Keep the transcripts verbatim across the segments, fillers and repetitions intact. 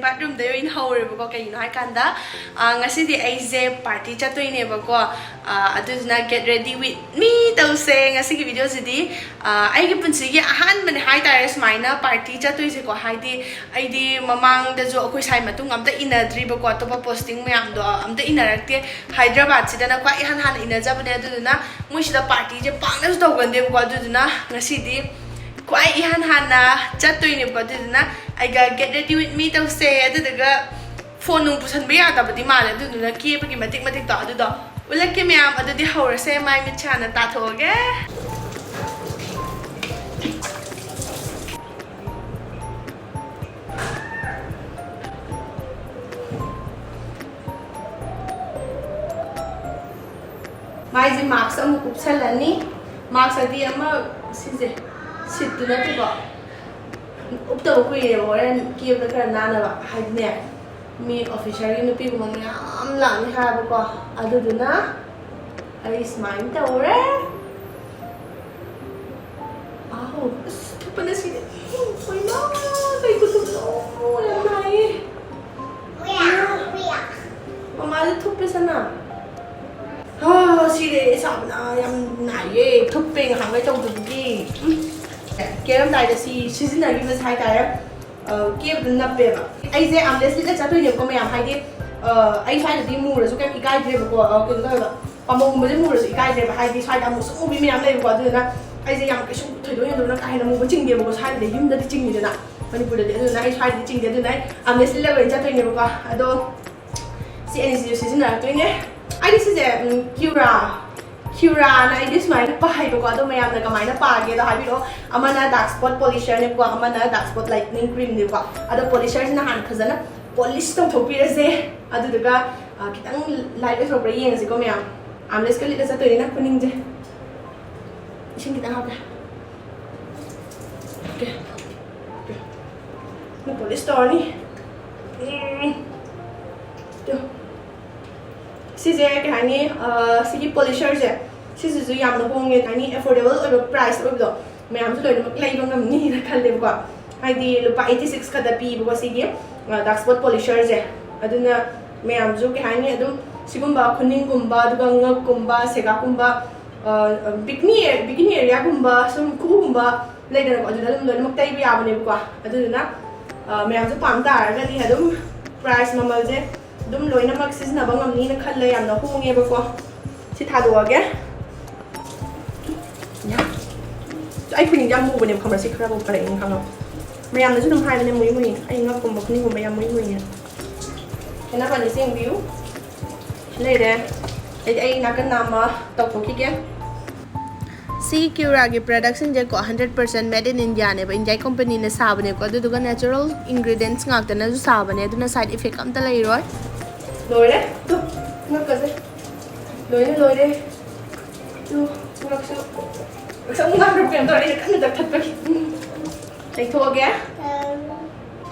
ꯕꯥꯠꯔꯨꯝꯗꯩ ꯑꯣꯏꯅ ꯍꯧꯔꯦꯕꯀꯣ꯫ ꯀꯩꯒꯤꯅꯣ ꯍꯥꯏꯀꯥꯟꯗ, ꯑ, ꯉꯁꯤꯗꯤ ꯑꯩꯁꯦ ꯄꯥꯔꯇꯤ ꯆꯠꯇꯣꯏꯅꯦꯕꯀꯣ꯫ ꯑ, ꯑꯗꯨꯗꯨꯅ get ready with me ꯇꯧꯁꯦ ꯉꯁꯤꯒꯤ ꯚꯤꯗꯤꯑꯣꯁꯤꯗꯤ꯫ ꯑ, ꯑꯩꯒꯤ ꯄꯨꯟꯁꯤꯒꯤ ꯑꯍꯥꯟꯕꯅꯦ ꯍꯥꯏꯇꯥꯔꯦ ꯁꯨꯃꯥꯏꯅ ꯄꯥꯔꯇꯤ ꯆꯠꯇꯣꯏꯁꯦꯀꯣ꯫ ꯍꯥꯏꯗꯤ ꯑꯩꯗꯤ ꯃꯃꯥꯡꯗꯁꯨ ꯑꯩꯈꯣꯏ ꯁꯥꯏ ꯃꯇꯨꯡ ꯑꯝꯇ ꯏꯟꯅꯗ꯭ꯔꯤꯕꯀꯣ, ꯑꯇꯣꯞꯄ ꯄꯣꯁꯇꯤꯡ ꯃꯌꯥꯝꯗꯣ ꯑꯝꯇ ꯏꯟꯅꯔꯛꯇꯦ꯫ ꯍꯥꯏꯗ꯭ꯔꯕꯥꯠꯁꯤꯗꯅ ꯈ꯭ꯋꯥꯏ ꯏꯍꯥꯟ ꯍꯥꯟꯅ ꯏꯟꯅꯖꯕꯅꯦ꯫ ꯑꯗꯨꯗꯨꯅ ꯃꯣꯏꯁꯤꯗ ꯄꯥꯔꯇꯤꯁꯦ ꯄꯥꯛꯅꯁꯨ ꯇꯧꯒꯟꯗꯦꯕꯀꯣ꯫ ꯑꯗꯨꯗꯨꯅ ꯉꯁꯤꯗꯤ ꯈ꯭ꯋꯥꯏ ꯏꯍꯥꯟ ꯍꯥꯟꯅ ꯆꯠꯇꯣꯏꯅꯦꯕꯀꯣ꯫ ꯑꯗꯨꯗꯨꯅ ꯑꯩꯒ get ready with me ꯇꯧꯁꯦ꯫ ꯑꯗꯨꯗꯨꯒ ꯐꯣꯟ ꯅꯨꯡ ꯄꯨꯁꯟꯕ ꯌꯥꯗꯕꯗꯤ ꯃꯥꯜꯂꯦ꯫ ꯑꯗꯨꯗꯨꯅ ꯀꯦꯕꯒꯤ ꯃꯇꯤꯛ ꯃꯇꯤꯛꯇꯣ ꯑꯗꯨꯗꯣ ꯎꯠꯂꯛꯀꯦ ꯃꯌꯥꯝ꯫ ꯑꯗꯨꯗꯤ ꯍꯧꯔꯁꯦ꯫ ꯃꯥꯏ ꯃꯤꯠꯁꯦ ꯍꯥꯟꯅ ꯇꯥꯊꯣꯛꯑꯒꯦ꯫ ꯃꯥꯏꯁꯦ ꯃꯥꯛꯁ ꯑꯃꯨꯛ ꯎꯞꯁꯜꯂꯅꯤ꯫ ꯃꯥꯛꯁ ꯍꯥꯏꯗꯤ ꯑꯃ ꯁꯤꯁꯦ, ꯁꯤꯠꯇꯨ ꯅꯠꯇꯦꯀꯣ꯫ ꯎꯞꯇꯕ ꯀꯨꯏꯔꯦꯕ, ꯍꯣꯔꯦꯟ ꯀꯦꯕꯗ ꯈꯔ ꯅꯥꯟꯅꯕ꯫ ꯍꯥꯏꯗꯤꯅꯦ, ꯃꯤ ꯑꯣꯐꯤꯁꯔꯒꯤ ꯅꯨꯄꯤꯒꯨꯝꯕ ꯃꯌꯥꯝ ꯂꯥꯛꯅꯤ ꯍꯥꯏꯕꯀꯣ꯫ ꯑꯗꯨꯗꯨꯅ ꯑꯩ ꯁꯨꯃꯥꯏꯅ ꯇꯧꯔꯦ꯫ ꯑꯥꯎ, ꯑꯁ, ꯊꯨꯞꯄꯅ ꯁꯤꯔꯦ꯫ ꯀꯩꯅꯣ, ꯀꯩ ꯈꯨꯊꯨꯞꯅꯣ? ꯌꯥꯝ ꯅꯥꯏꯌꯦ꯫ ꯃꯃꯥꯗ ꯊꯨꯞꯄꯦ, ꯁꯅꯥ꯫ ꯍꯥ, ꯁꯤꯔꯦ, ꯁꯥꯕꯅ ꯌꯥꯝ ꯅꯥꯏꯌꯦ꯫ ꯊꯨꯞꯄꯦ, ꯉꯍꯥꯟꯈꯩ ꯇꯧꯗꯕꯒꯤ꯫ ꯎꯝ꯫ ꯀꯦꯔꯝꯗꯥꯏꯗ ꯁꯤ ꯁꯤꯖꯤꯟꯅꯈꯤꯕꯁꯦ ꯍꯥꯏꯇꯥꯔꯦ, ꯑ, ꯀꯦꯕꯗ ꯅꯞꯄꯦꯕ꯫ ꯑꯩꯁꯦ ꯑꯥꯝꯂꯦꯁ ꯂꯤꯠꯂ ꯆꯠꯇꯣꯏꯅꯦꯕꯀꯣ ꯃꯌꯥꯝ, ꯍꯥꯏꯗꯤ, ꯑ, ꯑꯩ ꯁ꯭ꯋꯥꯏꯗꯗꯤ ꯃꯨꯔꯁꯨ ꯀꯩꯝ ꯏꯀꯥꯏꯗ꯭ꯔꯦꯕꯀꯣ, ꯑ, ꯀꯩꯅꯣ ꯇꯧꯋꯦꯕ, ꯄꯥꯝꯕꯣꯝꯒꯨꯝꯕꯁꯦ ꯃꯨꯔꯁꯨ ꯏꯀꯥꯏꯗ꯭ꯔꯦꯕ, ꯍꯥꯏꯗꯤ ꯁ꯭ꯋꯥꯏꯗ ꯑꯃꯨꯛꯁꯨ ꯃꯨꯕꯤ ꯃꯌꯥꯝ ꯂꯩꯕꯀꯣ꯫ ꯑꯗꯨꯗꯨꯅ ꯑꯩꯁꯦ ꯌꯥꯝ ꯀꯩꯁꯨ ꯊꯣꯏꯗꯣꯛ ꯍꯦꯟꯗꯣꯛꯅ ꯀꯥ ꯍꯦꯟꯅ ꯃꯨꯕ ꯆꯤꯡꯗꯦꯕꯀꯣ ꯁ꯭ꯋꯥꯏꯗꯗꯤ, ꯌꯨꯝꯗꯗꯤ ꯆꯤꯡꯉꯤꯗꯅ ꯃꯅꯤꯄꯨꯔꯗꯗꯤ꯫ ꯑꯗꯨꯗꯨꯅ ꯑꯩ ꯁ꯭ꯋꯥꯏꯗꯗꯤ ꯆꯤꯡꯗꯦ, ꯑꯗꯨꯅ ꯑꯩ ꯑꯥꯝꯂꯦꯁ ꯂꯤꯠꯂꯒ ꯑꯣꯏꯅ ꯆꯠꯇꯣꯏꯅꯦꯕꯀꯣ꯫ ꯑꯗꯣ ꯁꯤ ꯑꯅꯤꯁꯤꯁꯨ ꯁꯤꯖꯤꯟꯅꯔꯛꯇꯣꯏꯅꯦ꯫ ꯑꯩꯗꯤ ꯁꯤꯁꯦ, ꯎꯝ, ꯀ꯭ꯌꯨꯔꯥ, ꯀ꯭ꯌꯨꯔꯥꯅ ꯑꯩꯗꯤ ꯁꯨꯃꯥꯏꯅ ꯄꯥꯏꯕꯀꯣ꯫ ꯑꯗꯣ ꯃꯌꯥꯝꯅ ꯀꯃꯥꯏꯅ ꯄꯥꯒꯦꯗꯣ ꯍꯥꯏꯕꯤꯔꯛꯑꯣ꯫ ꯑꯃꯅ ꯗꯥꯔꯛ ꯁ꯭ꯄꯣꯠ ꯄꯣꯂꯤꯁꯔꯅꯦꯕꯀꯣ, ꯑꯃꯅ ꯗꯥꯔꯛ ꯁ꯭ꯄꯣꯠ ꯂꯥꯏꯠꯅꯤꯡ ꯀ꯭ꯔꯤꯝꯅꯦꯕꯀꯣ꯫ ꯑꯗꯣ ꯄꯣꯂꯤꯁꯔꯁꯤꯅ ꯍꯥꯟꯅ ꯐꯖꯅ ꯄꯣꯂꯤꯁ ꯇꯧꯊꯣꯛꯄꯤꯔꯁꯦ꯫ ꯑꯗꯨꯗꯨꯒ, ꯑ, ꯈꯤꯇꯪ ꯂꯥꯏꯠ ꯑꯣꯏꯊꯣꯛꯄ꯭ꯔꯥ ꯌꯦꯡꯉꯁꯤꯀꯣ ꯃꯌꯥꯝ꯫ ꯑꯥꯝꯂꯦꯁꯀ ꯂꯤꯠꯂ ꯆꯠꯇꯣꯏꯅꯤꯅ ꯈꯨꯅꯤꯡꯁꯦ꯫ ꯏꯁꯤꯡ ꯈꯤꯇꯪ ꯍꯥꯞꯀꯦ꯫ ꯑꯣꯀꯦ꯫ ꯑꯣꯀꯦ꯫ ꯄꯣꯂꯤꯁ ꯇꯧꯔꯅꯤ꯫ ꯎꯝ꯫ ꯇꯨ꯫ ꯁꯤꯁꯦ ꯀꯩ ꯍꯥꯏꯅꯤ, ꯑ, ꯁꯤꯒꯤ ꯄꯣꯂꯤꯁꯔꯁꯦ, ꯁꯤꯁꯤꯁꯨ ꯌꯥꯝꯅ ꯍꯣꯡꯉꯦ, ꯀꯩ ꯍꯥꯏꯅꯤ, ꯑꯦꯐꯣꯔꯗꯦꯕꯜ ꯑꯣꯏꯕ ꯄ꯭ꯔꯥꯏꯁ ꯑꯣꯏꯕꯗꯣ ꯃꯌꯥꯝꯁꯨ ꯂꯣꯏꯅꯃꯛ ꯂꯩꯕ ꯉꯝꯅꯤꯅ ꯈꯜꯂꯦꯕꯀꯣ꯫ ꯍꯥꯏꯗꯤ ꯂꯨꯄꯥ eighty six ꯈꯛꯇ ꯄꯤꯕꯀꯣ ꯁꯤꯒꯤ꯫ ꯗꯥꯔꯛ ꯁ꯭ꯄꯣꯠ ꯄꯣꯂꯤꯁꯔꯁꯦ꯫ ꯑꯗꯨꯅ ꯃꯌꯥꯝꯁꯨ ꯀꯩ ꯍꯥꯏꯅꯤ, ꯑꯗꯨꯝ ꯁꯤꯒꯨꯝꯕ ꯈꯨꯅꯤꯡꯒꯨꯝꯕ, ꯑꯗꯨꯒ ꯉꯛꯀꯨꯝꯕ, ꯁꯦꯒꯥꯛꯀꯨꯝꯕ, ꯕꯤꯀꯤꯅꯤ, ꯕꯤꯀꯤꯅꯤ ꯑꯦꯔꯤꯌꯥꯒꯨꯝꯕ, ꯁꯨꯝ ꯈꯨꯎꯒꯨꯝꯕ ꯂꯩꯗꯅꯀꯣ, ꯑꯗꯨꯗ ꯑꯗꯨꯝ ꯂꯣꯏꯅꯃꯛ ꯇꯩꯕ ꯌꯥꯕꯅꯦꯕꯀꯣ꯫ ꯑꯗꯨꯗꯨꯅ ꯃꯌꯥꯝꯁꯨ ꯄꯥꯝ ꯇꯥꯔꯒꯗꯤ ꯑꯗꯨꯝ ꯄ꯭ꯔꯥꯏꯁ ꯃꯃꯜꯁꯦ ꯑꯗꯨꯝ ꯂꯣꯏꯅꯃꯛ ꯁꯤꯖꯤꯟꯅꯕ ꯉꯝꯅꯤꯅ ꯈꯜꯂꯦ꯫ ꯌꯥꯝꯅ ꯍꯣꯡꯉꯦꯕꯀꯣ꯫ ꯁꯤ ꯊꯥꯗꯣꯛꯑꯒꯦ꯫ ꯌꯥ꯫ ꯑꯩ ꯈꯨꯅꯤꯡꯁꯦ ꯌꯥꯝ ꯃꯨꯕꯅꯦꯕ, ꯈꯪꯕ꯭ꯔꯥ? ꯁꯤ ꯈꯔ ꯐꯔꯛꯏꯅꯦ, ꯈꯪꯉꯕ? ꯃꯌꯥꯝꯅꯁꯨ ꯑꯗꯨꯝ ꯍꯥꯏꯕꯅꯦ, "ꯃꯨꯏ ꯃꯨꯏ"꯫ ꯑꯩ ꯉꯛꯀꯨꯝꯕ ꯈꯨꯅꯤꯡꯒꯨꯝꯕ ꯌꯥꯝ ꯃꯨꯏ ꯃꯨꯏꯌꯦ꯫ ꯈꯦꯠꯅꯕꯅꯤ, ꯁꯤ ꯌꯦꯡꯕꯤꯌꯨ꯫ ꯁꯤ ꯂꯩꯔꯦ꯫ ꯑꯗꯩꯗꯤ ꯑꯩ ꯅꯥꯀꯟ ꯅꯥꯝꯃ ꯇꯧꯊꯣꯛꯈꯤꯒꯦ꯫ ꯁꯤ ꯀ꯭ꯌꯨꯔꯥꯒꯤ ꯄ꯭ꯔꯗꯛꯁꯤꯡꯁꯦꯀꯣ, ꯍꯟꯗ꯭ꯔꯦꯠ ꯄꯔꯁꯦꯟ ꯃꯦꯗ ꯏꯟ ꯏꯟꯗꯤꯌꯥꯅꯦꯕ, ꯏꯟꯗꯤꯌꯥꯒꯤ ꯀꯝꯄꯅꯤꯅ ꯁꯥꯕꯅꯦꯀꯣ꯫ ꯑꯗꯨꯗꯨꯒ ꯅꯦꯆꯔꯦꯜ ꯏꯟꯒ꯭ꯔꯤꯗꯤꯌꯦꯟꯠꯁ ꯉꯥꯛꯇꯅꯁꯨ ꯁꯥꯕꯅꯦ, ꯑꯗꯨꯅ ꯁꯥꯏꯗ ꯏꯐꯦꯛ ꯑꯝꯇ ꯂꯩꯔꯣꯏ꯫ ꯂꯣꯏꯔꯦ꯫ ꯇꯨ, ꯉꯛꯀꯁꯦ꯫ ꯂꯣꯏꯅ ꯂꯣꯏꯔꯦ꯫ ꯇꯨ, ꯉꯛꯁꯨ꯫ ꯉꯛꯁꯝ ꯉꯥꯡꯈ꯭ꯔꯕ ꯀꯩꯅꯣ ꯇꯧꯔꯦ, ꯑꯩꯅ ꯀꯟꯅ ꯇꯛꯊꯠꯄꯒꯤ꯫ ꯎꯝ꯫ ꯇꯩꯊꯣꯛꯑꯒꯦ꯫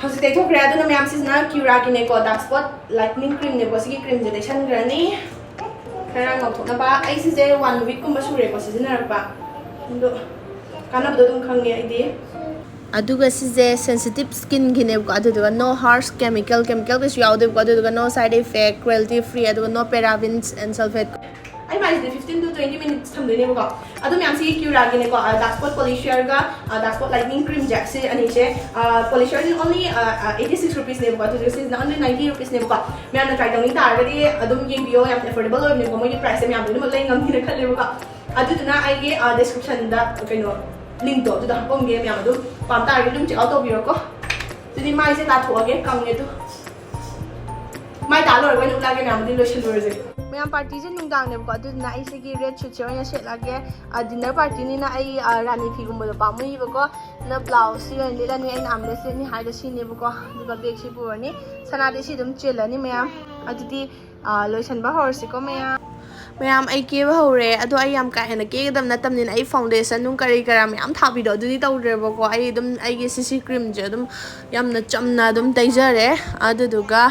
ꯍꯧꯖꯤꯛ ꯇꯩꯊꯣꯛꯈ꯭ꯔꯦ꯫ ꯑꯗꯨꯅ ꯃꯌꯥꯝ, ꯁꯤꯁꯤꯅ ꯀ꯭ꯌꯨꯔꯥꯒꯤꯅꯦꯀꯣ, ꯗꯥꯔꯛ ꯁ꯭ꯄꯣꯠ ꯂꯥꯏꯠꯅꯤꯡ ꯀ꯭ꯔꯤꯝꯅꯦꯀꯣ꯫ ꯁꯤꯒꯤ ꯀ꯭ꯔꯤꯝꯁꯦ ꯇꯩꯁꯟꯈ꯭ꯔꯅꯤ꯫ ꯈꯔ ꯉꯧꯊꯣꯛꯅꯕ꯫ ꯑꯩ ꯁꯤꯁꯦ ꯋꯥꯟ ꯋꯤꯛꯀꯨꯝꯕ ꯁꯨꯔꯦꯀꯣ ꯁꯤꯖꯤꯟꯅꯔꯛꯄ꯫ ꯑꯗꯣ ꯀꯥꯟꯅꯕꯗꯣ ꯑꯗꯨꯝ ꯈꯪꯉꯦ ꯑꯩꯗꯤ꯫ ꯑꯗꯨꯒ ꯁꯤꯁꯦ ꯁꯦꯟꯁꯤꯇꯤꯞ ꯁ꯭ꯀꯤꯟꯒꯤꯅꯦꯕꯀꯣ, ꯑꯗꯨꯗꯨꯒ no harsh chemical, ꯀꯦꯃꯤꯀꯦꯜ ꯀꯩꯁꯨ ꯌꯥꯎꯗꯦꯕꯀꯣ, ꯑꯗꯨꯗꯨꯒ no side effect, cruelty free, ꯑꯗꯨꯒ no parabens and sulfate꯫ ꯑꯩ ꯃꯥꯏꯁꯤꯗꯤ fifteen to twenty minutes ꯊꯝꯗꯣꯏꯅꯦꯕꯀꯣ꯫ ꯑꯗꯨ ꯃꯌꯥꯝꯁꯤ ꯀ꯭ꯌꯨꯔꯥꯒꯤꯅꯦꯀꯣ, ꯗꯥꯔꯛ ꯁ꯭ꯄꯣꯠ ꯄꯣꯂꯤꯁꯤꯌꯔꯒ ꯗꯥꯔꯛ ꯁ꯭ꯄꯣꯠ ꯂꯥꯏꯠꯅꯤꯡ ꯀ꯭ꯔꯤꯝꯁꯦ, ꯁꯤ ꯑꯅꯤꯁꯦ꯫ ꯄꯣꯂꯤꯁꯤꯌꯔꯁꯤꯅ only eighty six rupeesꯅꯦꯕꯀꯣ, ꯑꯗꯨꯒ ꯁꯤꯁꯤꯅ only ninety rupeesꯅꯦꯕꯀꯣ꯫ ꯃꯌꯥꯝꯅ ꯇ꯭ꯔꯥꯏ ꯇꯧꯅꯤꯡ ꯇꯥꯔꯒꯗꯤ ꯑꯗꯨꯝ ꯌꯦꯡꯕꯤꯌꯣ, ꯌꯥꯝ ꯑꯦꯐꯣꯔꯗꯦꯕꯜ ꯑꯣꯏꯕꯅꯦꯕꯀꯣ, ꯃꯣꯏꯒꯤ ꯄ꯭ꯔꯥꯏꯁꯁꯦ ꯃꯌꯥꯝ ꯂꯣꯏꯅꯃꯛ ꯂꯩ ꯉꯝꯅꯤꯅ ꯈꯜꯂꯦꯕꯀꯣ꯫ ꯑꯗꯨꯗꯨꯅ ꯑꯩꯒꯤ ꯗꯤꯁꯀ꯭ꯔꯤꯞꯁꯟꯗ ꯀꯩꯅꯣ ꯂꯤꯡꯛꯇꯣ ꯑꯗꯨꯗ ꯍꯥꯞꯄꯝꯒꯦ, ꯃꯌꯥꯝ ꯑꯗꯨꯝ ꯄꯥꯝ ꯇꯥꯔꯒꯗꯤ ꯑꯗꯨꯝ ꯆꯦꯛ ꯑꯥꯎꯠ ꯇꯧꯕꯤꯔꯣꯀꯣ꯫ ꯑꯗꯨꯗꯤ ꯃꯥꯏꯁꯦ ꯇꯥꯊꯣꯛꯑꯒꯦ, ꯀꯪꯉꯦ ꯑꯗꯨ꯫ ꯃꯥꯏ ꯇꯥ ꯂꯣꯏꯔꯒ ꯑꯣꯏꯅ ꯎꯠꯂꯛꯑꯒꯦ, ꯃꯌꯥꯝ ꯑꯗꯨꯗꯤ ꯂꯣꯏꯁꯤꯜꯂꯨꯔꯁꯦ꯫ ꯃꯌꯥꯝ ꯄꯥꯔꯇꯤꯁꯦ ꯅꯨꯡꯗꯥꯡꯅꯦꯕꯀꯣ, ꯑꯗꯨꯗꯨꯅ ꯑꯩ ꯁꯤꯒꯤ ꯔꯦꯗ ꯁꯨꯠꯁꯦ ꯑꯣꯏꯅ ꯁꯦꯠꯂꯛꯑꯒꯦ꯫ ꯗꯤꯟꯅꯔ ꯄꯥꯔꯇꯤꯅꯤꯅ ꯑꯩ ꯔꯥꯅꯤ ꯐꯤꯒꯨꯝꯕꯗꯣ ꯄꯥꯝꯃꯨꯏꯕꯀꯣ, ꯑꯗꯨꯅ ꯕ꯭ꯂꯥꯎꯁꯁꯤ ꯑꯣꯏꯅ ꯂꯤꯠꯂꯅꯤ, ꯑꯩꯅ ꯑꯥꯝꯂꯦꯁ ꯂꯤꯠꯅꯤ ꯍꯥꯏꯗꯣ ꯁꯤꯅꯦꯕꯀꯣ꯫ ꯑꯗꯨꯒ ꯕꯦꯒꯁꯤ ꯄꯨꯔꯅꯤ꯫ ꯁꯅꯥꯗꯤ ꯁꯤ ꯑꯗꯨꯝ ꯆꯤꯜꯂꯅꯤ ꯃꯌꯥꯝ꯫ ꯑꯗꯨꯗꯤ ꯂꯣꯏꯁꯟꯕ ꯍꯧꯔꯁꯤꯀꯣ ꯃꯌꯥꯝ꯫ ꯃꯌꯥꯝ, ꯑꯩ ꯀꯦꯕ ꯍꯧꯔꯦ꯫ ꯑꯗꯣ ꯑꯩ ꯌꯥꯝ ꯀꯥ ꯍꯦꯟꯅ ꯀꯦꯒꯗꯕ ꯅꯠꯇꯕꯅꯤꯅ ꯑꯩ ꯐꯥꯎꯟꯗꯦꯁꯟ ꯅꯨꯡ ꯀꯔꯤ ꯀꯔꯥ ꯃꯌꯥꯝ ꯊꯥꯕꯤꯗꯣ ꯑꯗꯨꯗꯤ ꯇꯧꯗ꯭ꯔꯦꯕꯀꯣ꯫ ꯑꯩ ꯑꯗꯨꯝ ꯑꯩꯒꯤ ꯁꯤ ꯁꯤ ꯀ꯭ꯔꯤꯝꯁꯦ ꯑꯗꯨꯝ ꯌꯥꯝꯅ ꯆꯝꯅ ꯑꯗꯨꯝ ꯇꯩꯖꯔꯦ꯫ ꯑꯗꯨꯗꯨꯒ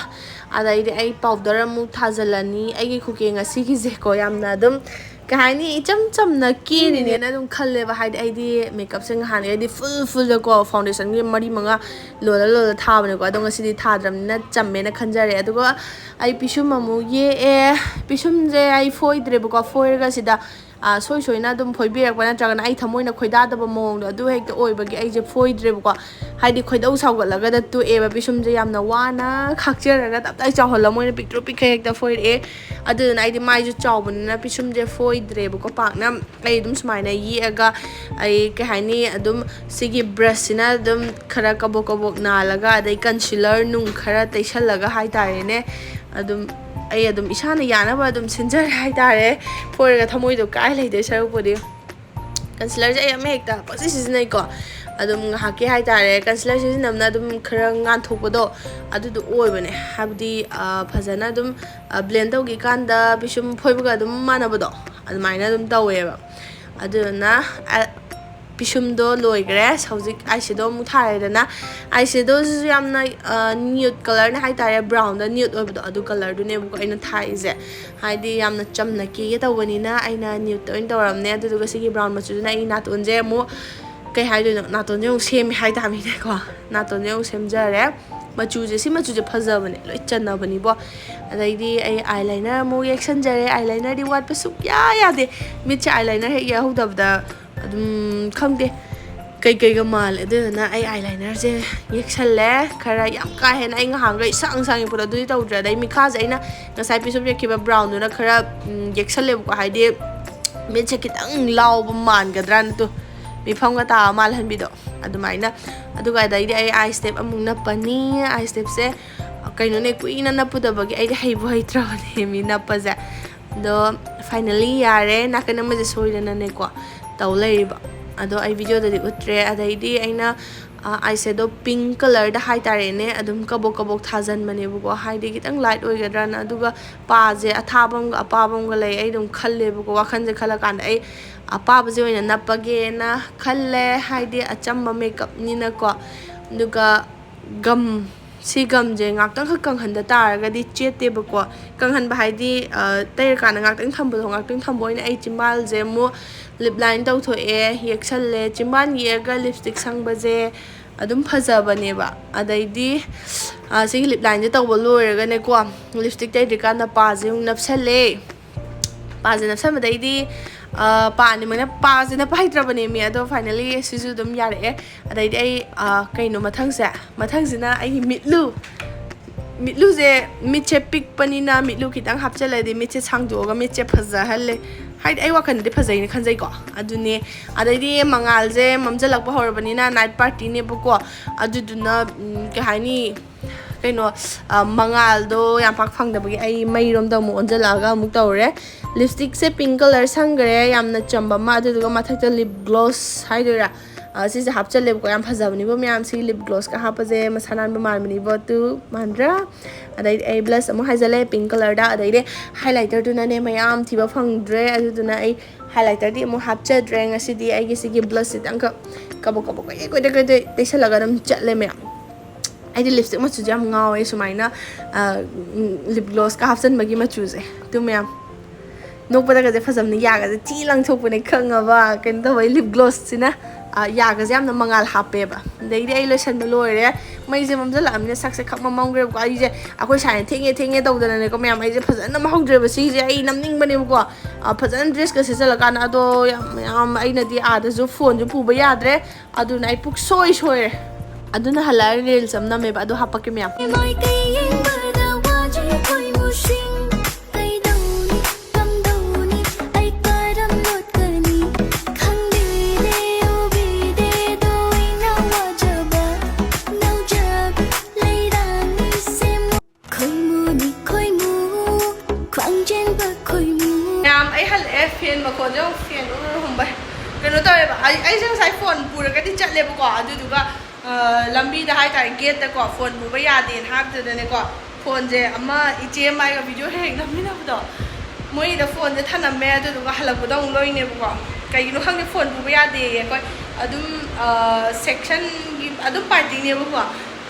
ꯑꯗꯩꯗꯤ ꯑꯩ ꯄꯥꯎꯗꯔ ꯑꯃꯨꯛ ꯊꯥꯖꯤꯜꯂꯅꯤ꯫ ꯑꯩꯒꯤ ꯈꯨꯀꯦ ꯉꯁꯤꯒꯤꯁꯦꯀꯣ ꯌꯥꯝꯅ ꯑꯗꯨꯝ ꯀꯩ ꯍꯥꯏꯅꯤ, ꯏꯆꯝ ꯆꯝꯅ ꯀꯦꯔꯤꯅꯦꯅ ꯑꯗꯨꯝ ꯈꯜꯂꯦꯕ꯫ ꯍꯥꯏꯗꯤ ꯑꯩꯗꯤ ꯃꯦꯀꯞꯁꯦ ꯉꯍꯥꯟꯒꯩꯗꯤ ꯐꯨꯜ ꯐꯨꯜꯗꯀꯣ ꯐꯥꯎꯟꯗꯦꯁꯟꯒꯤ ꯃꯔꯤ ꯃꯉꯥ ꯂꯣꯜꯂ ꯂꯣꯜꯂ ꯊꯥꯕꯅꯦꯀꯣ꯫ ꯑꯗꯣ ꯉꯁꯤꯗꯤ ꯊꯥꯗ꯭ꯔꯕꯅꯤꯅ ꯆꯝꯃꯦꯅ ꯈꯟꯖꯔꯦ꯫ ꯑꯗꯨꯒ ꯑꯩ ꯄꯤꯁꯨꯝ ꯑꯃꯨꯛ ꯌꯦꯛꯑꯦ꯫ ꯄꯤꯁꯨꯝꯁꯦ ꯑꯩ ꯐꯣꯏꯗ꯭ꯔꯦꯕꯀꯣ꯫ ꯐꯣꯏꯔꯒ ꯁꯤꯗ ꯑ, ꯁꯣꯏ ꯁꯣꯏꯅ ꯑꯗꯨꯝ ꯐꯣꯏꯕꯤꯔꯛꯄ ꯅꯠꯇ꯭ꯔꯒꯅ ꯑꯩ ꯊꯃꯣꯏꯅ ꯈꯣꯏꯗꯥꯗꯕ ꯃꯑꯣꯡꯗꯣ ꯑꯗꯨ ꯍꯦꯛꯇ ꯑꯣꯏꯕꯒꯤ ꯑꯩꯁꯦ ꯐꯣꯏꯗ꯭ꯔꯦꯕꯀꯣ꯫ ꯍꯥꯏꯗꯤ ꯈꯣꯏꯗꯧ ꯁꯥꯎꯒꯠꯂꯒꯗ ꯇꯣꯛꯑꯦꯕ꯫ ꯄꯤꯁꯨꯝꯁꯦ ꯌꯥꯝꯅ ꯋꯥꯅ ꯈꯥꯛꯆꯔꯒ ꯇꯞ ꯇꯥꯏ ꯆꯥꯎꯍꯜꯂ ꯃꯣꯏꯅ ꯄꯤꯛꯇ꯭ꯔꯨ ꯄꯤꯛꯈꯩ ꯍꯦꯛꯇ ꯐꯣꯏꯔꯛꯑꯦ꯫ ꯑꯗꯨꯗꯨꯅ ꯑꯩꯗꯤ ꯃꯥꯏꯁꯨ ꯆꯥꯎꯕꯅꯤꯅ ꯄꯤꯁꯨꯝꯁꯦ ꯐꯣꯏꯗ꯭ꯔꯦꯕꯀꯣ ꯄꯥꯛꯅ꯫ ꯑꯩ ꯑꯗꯨꯝ ꯁꯨꯃꯥꯏꯅ ꯌꯦꯛꯑꯒ ꯑꯩ ꯀꯩ ꯍꯥꯏꯅꯤ, ꯑꯗꯨꯝ ꯁꯤꯒꯤ ꯕ꯭ꯔꯁꯁꯤꯅ ꯑꯗꯨꯝ ꯈꯔ ꯀꯕꯣꯛ ꯀꯕꯣꯛ ꯅꯥꯜꯂꯒ, ꯑꯗꯩ ꯀꯟꯁꯤꯂꯔ ꯅꯨꯡ ꯈꯔ ꯇꯩꯁꯜꯂꯒ ꯍꯥꯏꯇꯥꯔꯦꯅꯦ, ꯑꯗꯨꯝ ꯑꯩ ꯑꯗꯨꯝ ꯏꯁꯥꯅ ꯌꯥꯅꯕ ꯑꯗꯨꯝ ꯁꯤꯟꯖꯔꯦ ꯍꯥꯏꯇꯥꯔꯦ꯫ ꯐꯣꯏꯔꯒ ꯊꯃꯣꯏꯗꯣ ꯀꯥꯏ ꯂꯩꯗꯣꯏ ꯁꯔꯨꯛꯄꯨꯗꯤ꯫ ꯀꯟꯁꯤꯂꯔꯁꯦ ꯑꯩ ꯑꯃ ꯍꯦꯛꯇ ꯄꯪꯁꯤ ꯁꯤꯖꯤꯟꯅꯩꯀꯣ꯫ ꯑꯗꯨꯝ ꯉꯥꯏꯍꯥꯛꯀꯤ ꯍꯥꯏꯇꯥꯔꯦ, ꯀꯟꯁꯤꯂꯔ ꯁꯤꯖꯤꯟꯅꯕꯅ ꯑꯗꯨꯝ ꯈꯔ ꯉꯥꯟꯊꯣꯛꯄꯗꯣ ꯑꯗꯨꯗꯣ ꯑꯣꯏꯕꯅꯦ꯫ ꯍꯥꯏꯕꯗꯤ ꯑ, ꯐꯖꯅ ꯑꯗꯨꯝ ꯕ꯭ꯂꯦꯟ ꯇꯧꯈꯤꯀꯥꯟꯗ ꯄꯤꯁꯨꯝ ꯐꯣꯏꯕꯒ ꯑꯗꯨꯝ ꯃꯥꯟꯅꯕꯗꯣ ꯑꯗꯨꯃꯥꯏꯅ ꯑꯗꯨꯝ ꯇꯧꯋꯦꯕ꯫ ꯑꯗꯨꯗꯨꯅ ꯑ, ꯄꯤꯁꯨꯝꯗꯣ ꯂꯣꯏꯈ꯭ꯔꯦ꯫ ꯍꯧꯖꯤꯛ ꯑꯥꯏ ꯁꯦꯗꯣ ꯑꯃꯨꯛ ꯊꯥꯔꯦꯗꯅ꯫ ꯑꯥꯏ ꯁꯦꯗꯣꯁꯤꯁꯨ ꯌꯥꯝꯅ ꯅ꯭ꯌꯨꯠ ꯀꯂꯔꯅꯦ ꯍꯥꯏꯇꯥꯔꯦ, ꯕ꯭ꯔꯥꯎꯟꯗ ꯅ꯭ꯌꯨꯠ ꯑꯣꯏꯕꯗꯣ ꯑꯗꯨ ꯀꯂꯔꯗꯨꯅꯦꯕꯀꯣ ꯑꯩꯅ ꯊꯥꯛꯏꯁꯦ꯫ ꯍꯥꯏꯗꯤ ꯌꯥꯝꯅ ꯆꯝꯅ ꯀꯦꯒꯦ ꯇꯧꯕꯅꯤꯅ ꯑꯩꯅ ꯅ꯭ꯌꯨꯠꯇ ꯑꯣꯏꯅ ꯇꯧꯔꯝꯅꯦ꯫ ꯑꯗꯨꯗꯨꯒ ꯁꯤꯒꯤ ꯕ꯭ꯔꯥꯎꯟ ꯃꯆꯨꯗꯨꯅ ꯑꯩ ꯅꯥꯇꯣꯟꯁꯦ ꯑꯃꯨꯛ, ꯀꯩ ꯍꯥꯏꯗꯣꯏꯅꯣ, ꯅꯥꯇꯣꯟꯁꯦ ꯑꯃꯨꯛ ꯁꯦꯝꯃꯦ ꯍꯥꯏꯇꯥꯕꯅꯤꯅꯦꯀꯣ꯫ ꯅꯥꯇꯣꯟꯁꯦ ꯑꯃꯨꯛ ꯁꯦꯝꯖꯔꯦ꯫ ꯃꯆꯨꯁꯦ, ꯁꯤ ꯃꯆꯨꯁꯦ ꯐꯖꯕꯅꯦ, ꯂꯣꯏ ꯆꯟꯅꯕꯅꯤꯕꯣ꯫ ꯑꯗꯩꯗꯤ ꯑꯩ ꯑꯥꯏ ꯂꯥꯏꯅꯔ ꯑꯃꯨꯛ ꯌꯦꯛꯁꯟꯖꯔꯦ꯫ ꯑꯥꯏ ꯂꯥꯏꯅꯔꯗꯤ ꯋꯥꯠꯄ ꯁꯨꯛꯌꯥ ꯌꯥꯗꯦ꯫ ꯃꯤꯠꯁꯦ ꯑꯥꯏ ꯂꯥꯏꯅꯔ ꯍꯦꯛ ꯌꯥꯎꯍꯧꯗꯕꯗ ꯑꯗꯨꯝ ꯈꯪꯗꯦ, ꯀꯩꯀꯩꯒ ꯃꯥꯜꯂꯦ꯫ ꯑꯗꯨꯗꯨꯅ ꯑꯩ ꯑꯥꯏ ꯂꯥꯏꯅꯔꯁꯦ ꯌꯦꯛꯁꯜꯂꯦ꯫ ꯈꯔ ꯌꯥꯝ ꯀꯥ ꯍꯦꯟꯅ ꯑꯩ ꯉꯍꯥꯟꯈꯩ ꯁꯥꯡ ꯁꯥꯡ ꯌꯦꯛꯄꯗꯣ ꯑꯗꯨꯗꯤ ꯇꯧꯗ꯭ꯔꯦ꯫ ꯑꯗꯩ ꯃꯤꯠꯈꯥꯁꯦ ꯑꯩꯅ ꯉꯁꯥꯏ ꯄꯤꯁꯨꯝ ꯌꯦꯛꯈꯤꯕ ꯕ꯭ꯔꯥꯎꯟꯗꯨꯅ ꯈꯔ, ꯎꯝ, ꯌꯦꯛꯁꯜꯂꯦꯕꯀꯣ꯫ ꯍꯥꯏꯗꯤ ꯃꯤꯠꯁꯦ ꯈꯤꯇꯪ ꯂꯥꯎꯕ ꯃꯥꯟꯒꯗ꯭ꯔꯥꯅ ꯇꯨ ꯃꯤꯐꯝꯒ ꯇꯥꯕ ꯃꯥꯜꯍꯟꯕꯤꯗꯣ ꯑꯗꯨꯃꯥꯏꯅ꯫ ꯑꯗꯨꯒ ꯑꯗꯩꯗꯤ ꯑꯩ ꯑꯥꯏ ꯁ꯭ꯇꯦꯞ ꯑꯃꯨꯛ ꯅꯞꯄꯅꯤ꯫ ꯑꯥꯏ ꯁ꯭ꯇꯦꯞꯁꯦ ꯀꯩꯅꯣꯅꯦ, ꯀꯨꯏꯅ ꯅꯞꯄꯨꯗꯕꯒꯤ ꯑꯩꯗꯤ ꯍꯩꯕꯨ ꯍꯩꯇ꯭ꯔꯕꯅꯦ ꯃꯤ ꯅꯞꯄꯁꯦ꯫ ꯑꯗꯣ ꯐꯥꯏꯅꯦꯜꯂꯤ ꯌꯥꯔꯦ꯫ ꯅꯥꯀꯟ ꯑꯃꯁꯦ ꯁꯣꯏꯗꯅꯅꯦꯀꯣ ꯇꯧ ꯂꯩꯔꯤꯕ꯫ ꯑꯗꯣ ꯑꯩ ꯚꯤꯗꯤꯑꯣꯗꯗꯤ ꯎꯠꯇ꯭ꯔꯦ꯫ ꯑꯗꯩꯗꯤ ꯑꯩꯅ ꯑꯥꯏ ꯁꯦꯗꯣ ꯄꯤꯡ ꯀꯂꯔꯗ ꯍꯥꯏꯇꯥꯔꯦꯅꯦ, ꯑꯗꯨꯝ ꯀꯕꯣꯛ ꯀꯕꯣꯛ ꯊꯥꯖꯟꯕꯅꯦꯕꯀꯣ, ꯍꯥꯏꯗꯤ ꯈꯤꯇꯪ ꯂꯥꯏꯠ ꯑꯣꯏꯒꯗ꯭ꯔꯅ꯫ ꯑꯗꯨꯒ ꯄꯥꯁꯦ ꯑꯊꯥꯕ ꯑꯃꯒ ꯑꯄꯥꯕ ꯑꯃꯒ ꯂꯩ꯫ ꯑꯩ ꯑꯗꯨꯝ ꯈꯜꯂꯦꯕꯀꯣ, ꯋꯥꯈꯜꯁꯦ ꯈꯜꯂꯀꯥꯟꯗ ꯑꯩ ꯑꯄꯥꯕꯁꯦ ꯑꯣꯏꯅ ꯅꯞꯄꯒꯦꯅ ꯈꯜꯂꯦ, ꯍꯥꯏꯗꯤ ꯑꯆꯝꯕ ꯃꯦꯀꯞꯅꯤꯅꯀꯣ꯫ ꯑꯗꯨꯒ ꯒꯝ ꯁꯤ ꯒꯝꯁꯦ ꯉꯥꯛꯇꯪꯈꯛ ꯀꯪꯍꯟꯗ ꯇꯥꯔꯒꯗꯤ ꯆꯦꯠꯇꯦꯕꯀꯣ꯫ ꯀꯪꯍꯟꯕ ꯍꯥꯏꯗꯤ, ꯑ, ꯇꯩꯔꯀꯥꯟꯗ ꯉꯥꯛꯇꯪ ꯊꯝꯕꯗꯣ, ꯉꯥꯛꯇꯪ ꯊꯝꯕ ꯑꯣꯏꯅ ꯑꯩ ꯆꯤꯝꯕꯥꯜꯁꯦ ꯑꯃꯨꯛ ꯂꯤꯞ ꯂꯥꯏꯟ ꯇꯧꯊꯣꯛꯑꯦ, ꯌꯦꯛꯁꯜꯂꯦ꯫ ꯆꯤꯝꯕꯥꯜ ꯌꯦꯛꯑꯒ ꯂꯤꯞꯁꯇꯤꯛ ꯁꯪꯕꯁꯦ ꯑꯗꯨꯝ ꯐꯖꯕꯅꯦꯕ꯫ ꯑꯗꯩꯗꯤ, ꯑ, ꯁꯤꯒꯤ ꯂꯤꯞ ꯂꯥꯏꯟꯁꯦ ꯇꯧꯕ ꯂꯣꯏꯔꯒꯅꯦꯀꯣ, ꯂꯤꯞꯁꯇꯤꯛ ꯇꯩꯗ꯭ꯔꯤꯀꯥꯟꯗ ꯄꯥꯁꯦ ꯑꯃꯨꯛ ꯅꯞꯁꯜꯂꯦ꯫ ꯄꯥꯁꯦ ꯅꯞꯁꯟꯕꯗꯩꯗꯤ, ꯑ, ꯄꯥ ꯑꯅꯤꯃꯛꯅ ꯄꯥꯁꯦ ꯅꯞꯄ ꯍꯩꯇ꯭ꯔꯕꯅꯦ ꯃꯤ, ꯑꯗꯣ finally ꯁꯤꯁꯨ ꯑꯗꯨꯝ ꯌꯥꯔꯛꯑꯦ꯫ ꯑꯗꯩꯗꯤ ꯑꯩ, ꯑ, ꯀꯩꯅꯣ ꯃꯊꯪꯁꯦ, ꯃꯊꯪꯁꯤꯅ ꯑꯩꯒꯤ ꯃꯤꯠꯂꯨ꯫ ꯃꯤꯠꯂꯨꯁꯦ, ꯃꯤꯠꯁꯦ ꯄꯤꯛꯄꯅꯤꯅ ꯃꯤꯠꯂꯨ ꯈꯤꯇꯪ ꯍꯥꯞꯆꯤꯜꯂꯗꯤ ꯃꯤꯠꯁꯦ ꯁꯥꯡꯗꯣꯛꯑꯒ ꯃꯤꯠꯁꯦ ꯐꯖꯍꯜꯂꯦ꯫ ꯍꯥꯏꯗꯤ ꯑꯩ ꯋꯥꯈꯜꯗꯗꯤ ꯐꯖꯩꯅ ꯈꯟꯖꯩꯀꯣ꯫ ꯑꯗꯨꯅꯦ꯫ ꯑꯗꯩꯗꯤ ꯃꯉꯥꯜꯁꯦ ꯃꯝꯁꯤꯜꯂꯛꯄ ꯍꯧꯔꯕꯅꯤꯅ night partyꯅꯦꯕꯀꯣ꯫ ꯑꯗꯨꯗꯨꯅ, ꯎꯝ, ꯀꯩ ꯍꯥꯏꯅꯤ, ꯀꯩꯅꯣ, ꯑ, ꯃꯉꯥꯜꯗꯣ ꯌꯥꯝ ꯄꯥꯛ ꯐꯪꯗꯕꯒꯤ ꯑꯩ ꯃꯩꯔꯣꯝꯗ ꯑꯃꯨꯛ ꯑꯣꯟꯁꯤꯜꯂꯛꯑꯒ ꯑꯃꯨꯛ ꯇꯧꯔꯦ꯫ ꯂꯤꯞꯁꯇꯤꯛꯁꯦ pink colour ꯁꯪꯈ꯭ꯔꯦ, ꯌꯥꯝꯅ ꯆꯝꯕ ꯑꯃ, ꯑꯗꯨꯗꯨꯒ ꯃꯊꯛꯇ lip gloss ꯍꯥꯏꯗꯣꯏꯔꯥ, ꯑ, ꯁꯤꯁꯦ ꯍꯥꯞꯆꯜꯂꯦꯕꯀꯣ꯫ ꯌꯥꯝ ꯐꯖꯕꯅꯤꯕꯣ ꯃꯌꯥꯝ, ꯁꯤ lip glossꯀ ꯍꯥꯞꯄꯁꯦ ꯃꯁꯥ ꯅꯥꯟꯕ ꯃꯥꯟꯕꯅꯤꯕꯣ꯫ ꯇꯨ ꯃꯥꯟꯗ꯭ꯔꯥ? ꯑꯗꯩꯗꯤ ꯑꯩ blush ꯑꯃꯨꯛ ꯍꯥꯏꯖꯜꯂꯦ pink colourꯗ꯫ ꯑꯗꯩꯗꯤ highlighterꯗꯨꯅꯅꯦ ꯃꯌꯥꯝ ꯊꯤꯕ ꯐꯪꯗ꯭ꯔꯦ, ꯑꯗꯨꯗꯨꯅ ꯑꯩ highlighterꯗꯤ ꯑꯃꯨꯛ ꯍꯥꯞꯆꯗ꯭ꯔꯦ꯫ ꯉꯁꯤꯗꯤ ꯑꯩꯒꯤ ꯁꯤꯒꯤ blushꯁꯤꯗꯪꯈꯛ ꯀꯕꯛ ꯀꯕꯛ ꯀꯣꯏꯗꯩ ꯀꯣꯏꯗꯩ ꯀꯣꯏꯗꯩ ꯇꯩꯁꯜꯂꯒ ꯑꯗꯨꯝ ꯆꯠꯂꯦ ꯃꯌꯥꯝ꯫ ꯑꯩꯗꯤ lipstick ꯃꯆꯨꯁꯦ ꯌꯥꯝ ꯉꯥꯎꯋꯦ ꯁꯨꯃꯥꯏꯅ, ꯑ, ꯎꯝ, lip glossꯀ ꯍꯥꯞꯆꯟꯕꯒꯤ ꯃꯆꯨꯁꯦ꯫ ꯑꯗꯨ ꯃꯌꯥꯝ ꯅꯣꯛꯄꯗꯒꯁꯦ ꯐꯖꯕꯅꯤ, ꯌꯥꯒꯁꯦ ꯊꯤ ꯂꯪꯊꯣꯛꯄꯅꯦ ꯈꯪꯉꯕ? ꯀꯩꯅꯣ ꯇꯧꯕ lip glossꯁꯤꯅ, ꯑ, ꯌꯥꯒꯁꯦ ꯌꯥꯝꯅ ꯃꯉꯥꯜ ꯍꯥꯞꯄꯦꯕ꯫ ꯑꯗꯩꯗꯤ ꯑꯩ ꯂꯣꯏꯁꯟꯕ ꯂꯣꯏꯔꯦ꯫ ꯃꯩꯁꯦ ꯃꯝꯁꯤꯜꯂꯛꯑꯃꯤꯅ ꯁꯛꯁꯦ ꯈꯪꯃꯝ ꯃꯝꯈ꯭ꯔꯦꯕꯀꯣ꯫ ꯑꯩꯁꯦ ꯑꯩꯈꯣꯏ ꯁꯥꯏꯅ "ꯊꯦꯡꯉꯦ ꯊꯦꯡꯉꯦ" ꯇꯧꯗꯅꯅꯦꯀꯣ ꯃꯌꯥꯝ, ꯑꯩꯁꯦ ꯐꯖꯅ ꯅꯝꯍꯧꯗ꯭ꯔꯦꯕ꯫ ꯁꯤꯁꯦ ꯑꯩ ꯅꯝꯅꯤꯡꯕꯅꯦꯕꯀꯣ, ꯑ, ꯐꯖꯅ dressꯀ ꯁꯦꯠꯆꯜꯂꯀꯥꯟꯗ꯫ ꯑꯗꯣ ꯌꯥꯝ, ꯌꯥꯝ ꯑꯩꯅꯗꯤ ꯑꯥꯗꯁꯨ phoneꯁꯨ ꯄꯨꯕ ꯌꯥꯗ꯭ꯔꯦ, ꯑꯗꯨꯅ ꯑꯩ ꯄꯨꯛꯁꯣꯏ ꯁꯣꯏꯔꯦ꯫ ꯑꯗꯨꯅ ꯍꯜꯂꯛꯑꯒ reels ꯑꯃ ꯅꯝꯃꯦꯕ, ꯑꯗꯣ ꯍꯥꯞꯄꯛꯀꯦ ꯃꯌꯥꯝ꯫ ꯃꯥꯏꯀꯩ ꯌꯦꯡꯕꯗ ꯋꯥꯖꯩ ꯈꯣꯏꯃꯨꯁꯤꯡ꯫ ꯀꯩꯗꯧꯅꯤ ꯀꯝꯗꯧꯅꯤ ꯑꯩ ꯀꯔꯝ ꯂꯣꯠꯀꯅꯤ? ꯈꯪꯕꯤꯗꯦ ꯎꯕꯤꯗꯦ ꯗꯣ ꯑꯩꯅ ꯋꯥꯖꯕ ꯅꯧꯖꯕꯤ ꯂꯩꯔꯥꯡꯅꯤ ꯁꯦꯝꯃꯨ꯫ ꯈꯣꯏꯃꯨꯅꯤ ꯈꯣꯏꯃꯨ, ꯈ꯭ꯋꯥꯡ ꯆꯦꯟꯕ ꯈꯣꯏꯃꯨ꯫ ꯃꯌꯥꯝ, ꯑꯩ ꯍꯜꯂꯛꯑꯦ꯫ Fan ꯃꯈꯣꯟꯁꯦ ꯌꯦꯡꯉꯨ, fan ꯎꯔꯨꯔꯨ ꯍꯨꯝꯕꯩ꯫ ꯀꯩꯅꯣ ꯇꯧꯋꯦꯕ, ꯑꯩ, ꯑꯩꯁꯦ ꯉꯁꯥꯏ phone ꯄꯨꯔꯒꯗꯤ ꯆꯠꯂꯦꯕꯀꯣ, ꯑꯗꯨꯗꯨꯒ, ꯑ, ꯂꯝꯕꯤꯗ ꯍꯥꯏꯇꯥꯔꯦ, gateꯇꯀꯣ phone ꯄꯨꯕ ꯌꯥꯗꯦꯅ ꯍꯥꯏꯕꯗꯨꯗꯅꯦꯀꯣ, phoneꯁꯦ ꯑꯃ ꯏꯆꯦ ꯑꯃꯒ video ꯍꯦꯛ ꯍꯦꯛ ꯅꯝꯃꯤꯟꯅꯕꯗꯣ, ꯃꯣꯏꯗ phoneꯁꯦ ꯊꯅꯝꯃꯦ, ꯑꯗꯨꯗꯨꯒ ꯍꯜꯂꯛꯄꯗ ꯑꯃꯨꯛ ꯂꯣꯏꯅꯦꯕꯀꯣ꯫ ꯀꯩꯒꯤꯅꯣ ꯈꯪꯗꯦ, phone ꯄꯨꯕ ꯌꯥꯗꯦꯌꯦ꯫ ꯑꯩꯈꯣꯏ ꯑꯗꯨꯝ, ꯑ, sectionꯒꯤ ꯑꯗꯨꯝ partyꯅꯦꯕꯀꯣ꯫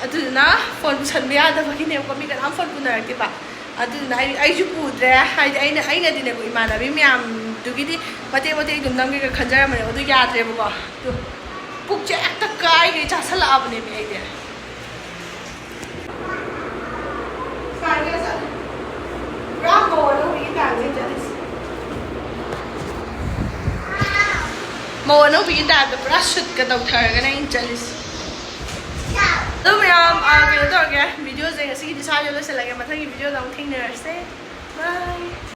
ꯑꯗꯨꯗꯨꯅ ꯐꯣꯟ ꯄꯨꯁꯟꯕ ꯌꯥꯗꯕꯒꯤꯅꯦꯕꯀꯣ, ꯃꯤ ꯀꯅꯥꯝ ꯐꯣꯟ ꯄꯨꯅꯔꯛꯇꯦꯕ꯫ ꯑꯗꯨꯗꯨꯅ ꯑꯩ ꯑꯩꯁꯨ ꯄꯨꯗ꯭ꯔꯦ꯫ ꯍꯥꯏꯗꯤ ꯑꯩꯅ ꯑꯩꯅꯗꯤꯅꯦꯀꯣ, ꯏꯃꯥꯟꯅꯕꯤ ꯃꯌꯥꯝꯗꯨꯒꯤꯗꯤ ꯃꯇꯦꯛ ꯃꯇꯦꯛ ꯑꯗꯨꯝ ꯅꯝꯒꯦꯒ ꯈꯟꯖꯔꯝꯕꯅꯦ, ꯑꯗꯨ ꯌꯥꯗ꯭ꯔꯦꯕꯀꯣ꯫ ꯑꯗꯨ ꯄꯨꯛꯁꯦ ꯍꯦꯛꯇ ꯀꯥꯏꯒꯩ ꯆꯥꯁꯜꯂꯛꯑꯕꯅꯦꯃꯤ ꯑꯩꯗꯤ꯫ ꯄꯨꯔꯥ ꯃꯧ ꯑꯅꯧꯕꯤꯒꯤ ꯇꯥꯏꯞꯅꯦ ꯆꯠꯂꯤꯁꯦ꯫ ꯃꯧ ꯑꯅꯧꯕꯤꯒꯤ ꯇꯥꯏꯞꯇ ꯄꯨꯔꯥ ꯁꯨꯠꯀ ꯇꯧꯊꯔꯒꯅꯦ ꯑꯩꯅ ꯆꯠꯂꯤꯁꯦ꯫ ꯑꯗꯨ ꯃꯌꯥꯝ, ꯑ, ꯀꯩꯅꯣ ꯇꯧꯔꯒꯦ, ꯚꯤꯗꯤꯑꯣꯁꯦ ꯉꯁꯤꯒꯤꯗꯤ ꯁ꯭ꯋꯥꯏꯗ ꯂꯣꯏꯁꯤꯜꯂꯒꯦ꯫ ꯃꯊꯪꯒꯤ ꯚꯤꯗꯤꯑꯣꯗ ꯑꯃꯨꯛ ꯊꯦꯡꯅꯔꯁꯦ꯫ Bye꯫